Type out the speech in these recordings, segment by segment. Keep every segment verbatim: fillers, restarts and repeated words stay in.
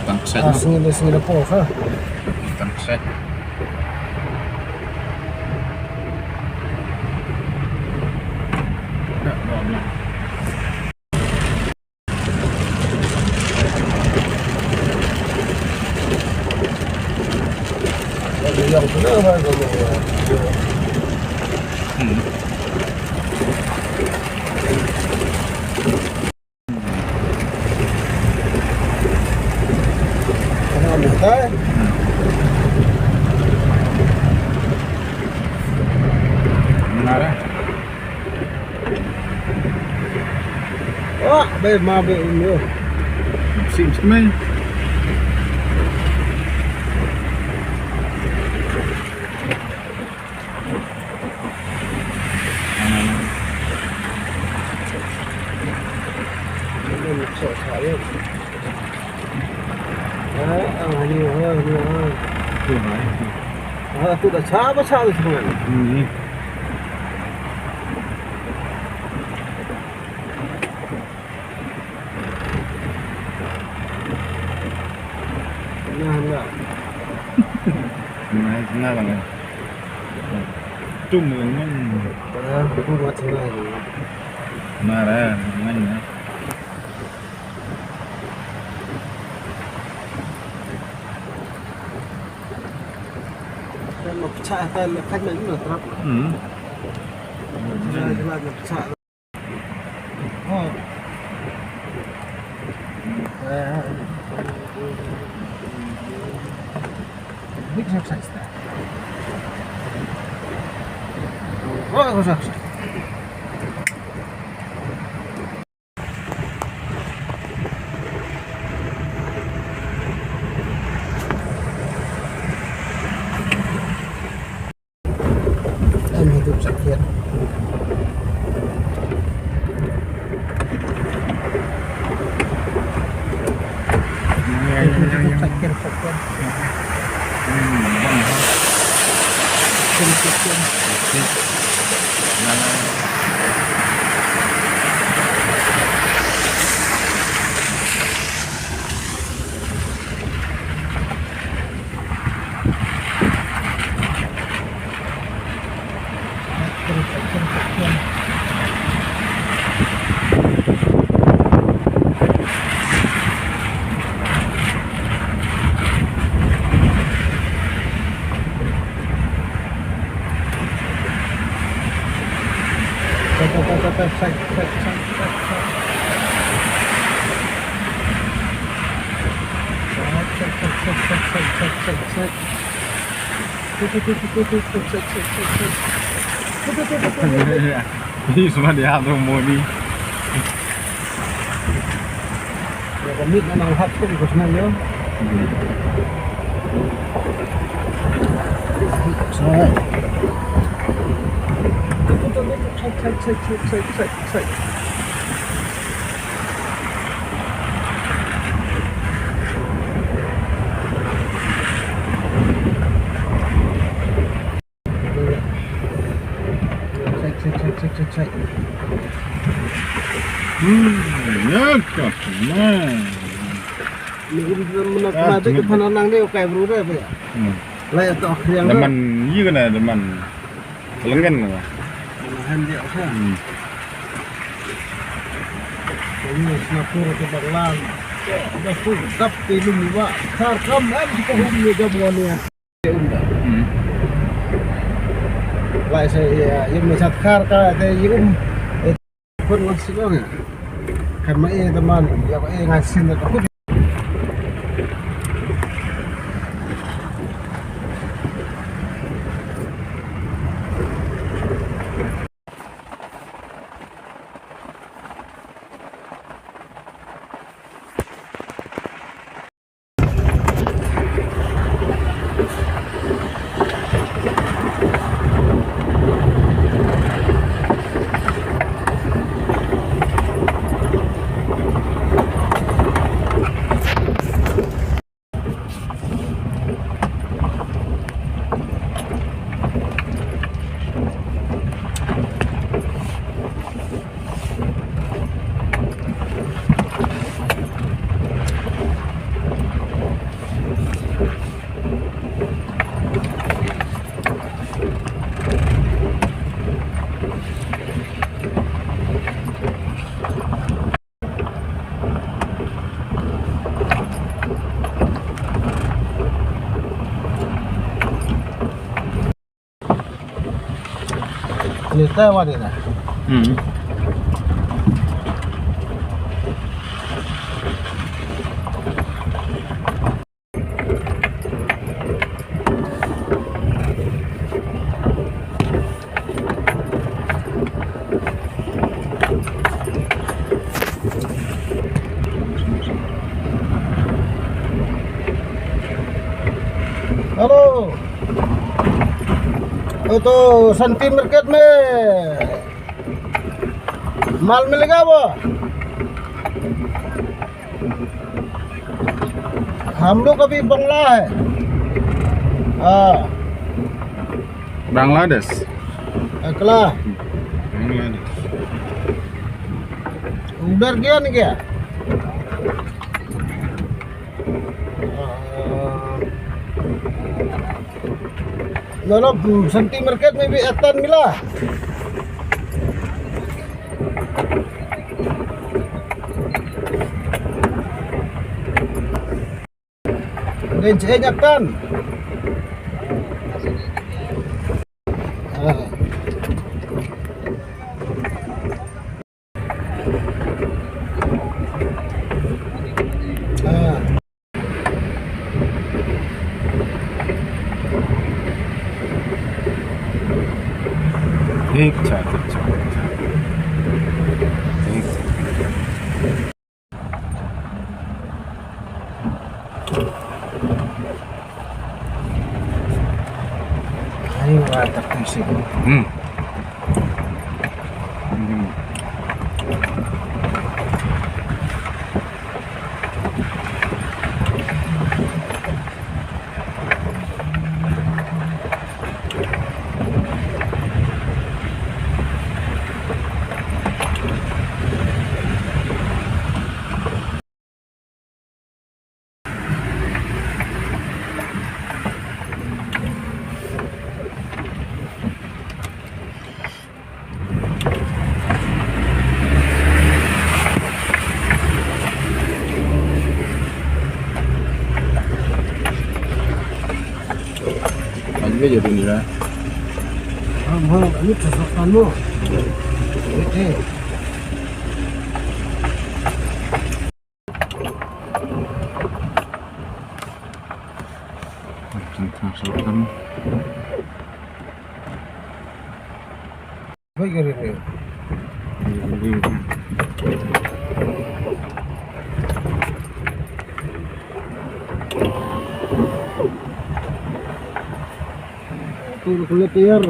Tang set. Ah, sngin, sngin apa ka? Tang set. Nara. Ah, be ma be um yo. Sim sim. Nah, nah. Nah, nah, nah. Tum, nah. Nah, tum, nah, nah. Nah, nah, nah. Kan ma pecah, kan, kan ma trap. Hmm. Nah, jelas ma pecah. He's what the other morning. Ïa ka miet nga nang hap kum ka snem ïa. Sorry. Check, check, check, check, check, check. Hmm, ya ka man. Ni um na ka dei ka phana nang dei ka bru dei ba. Hmm. Lai to khriang. Da man yi ka na da man. Lengen na. Han dia ka. Hmm. Ni sna pur ka baklan. Da fu dap ti lum wa. Khar kam am ko hum ni da mo ni. Hmm. Lai sa ïa, ïa me sat khar ka te ïa um. Pun ngan sing ong ïa. Kan ma ïa teman, ïa ma ïa ngan sing da ka pun. Ni ta wa ni na. Hmm. Hello. वो तो संती मार्केट में माल मिलेगा वो? हम लोग अभी बंगला है। हाँ। बांग्लादेश। अकला। बांग्लादेश। उधर गया नहीं गया? हाँ। मतलब, संती मार्केट में भी एतन मिला। Din si enyaktan. ठीक छै, ठीक छै, ठीक छै। ठीक छै। Ayo, ratak isi. Hmm. Hmm. Ayo, jadi ni lah. Abang, ini terserah kamu. Oke. Tentang sultan. Baik, hari ni. Tu kulit liar.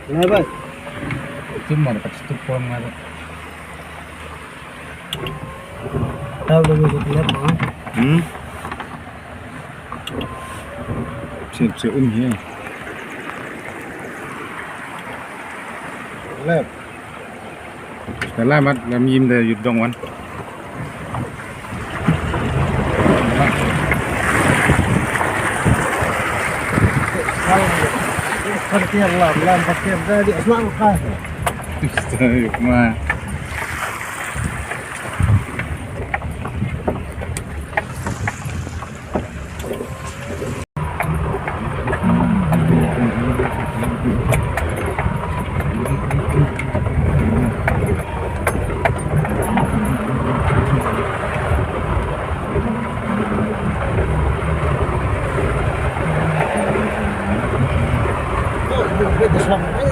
Kenapa? Cuma dekat situ pohon ada. Tahu lebih kulit mah. Hmm. Siap siap um ya. Lep. Selamat lam yim da yut dong wan. Parkir lam, lam parkir da di asma ka. Yuk ma.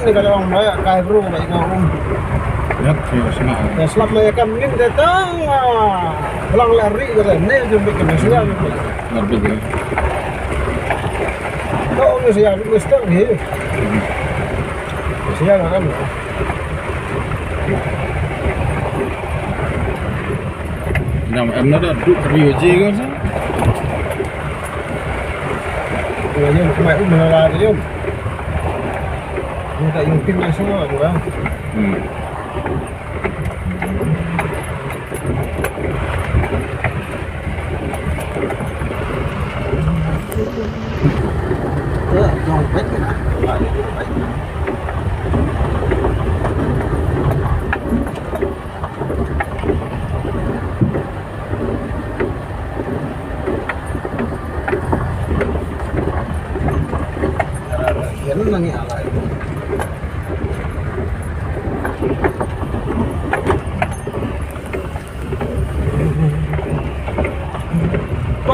Ni ka long ba kai bru ba ina um. Yap, ya sna. Ya slap ma ya kam nin de tang. Lang la ri ga ne jum bi ka mesla. Ngar bi ga. To um sia mister hi. Sia ga kan. Nam em na da du ka rio je ga sa. Ua ïa kumai um na la de ïa. Ïa ta ïa tim na shuwa ua. Hmm. Ïa jong pet na.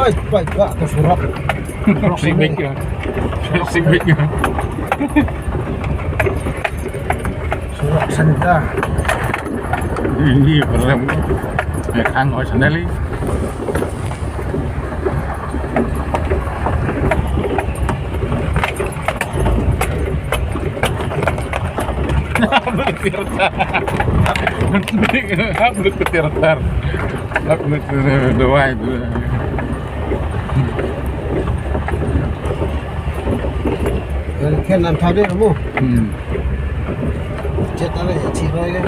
Pai, pai, ka surok. Sibik ya. Sibik ya. Surok senta. Ini pernah. Ya kan, oh, sandali. Ablut tirtar. Ablut tirtar. Ablut tirtar. Kan nan tadi kamu. Hmm. Chat ada ya, chat ada.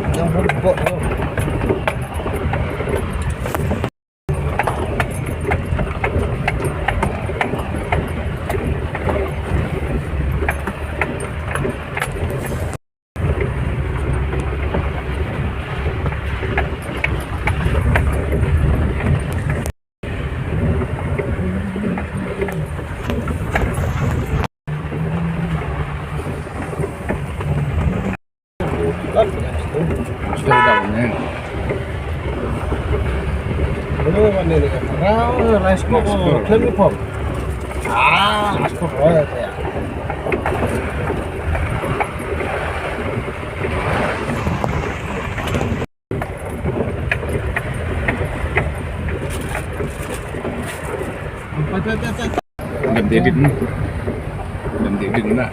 Jangan buat. Slow down, eh. Rice cooker. Rice cooker. Ah, rice cooker. Oh, ya, ya. Dem edit ni. Dem edit ni na.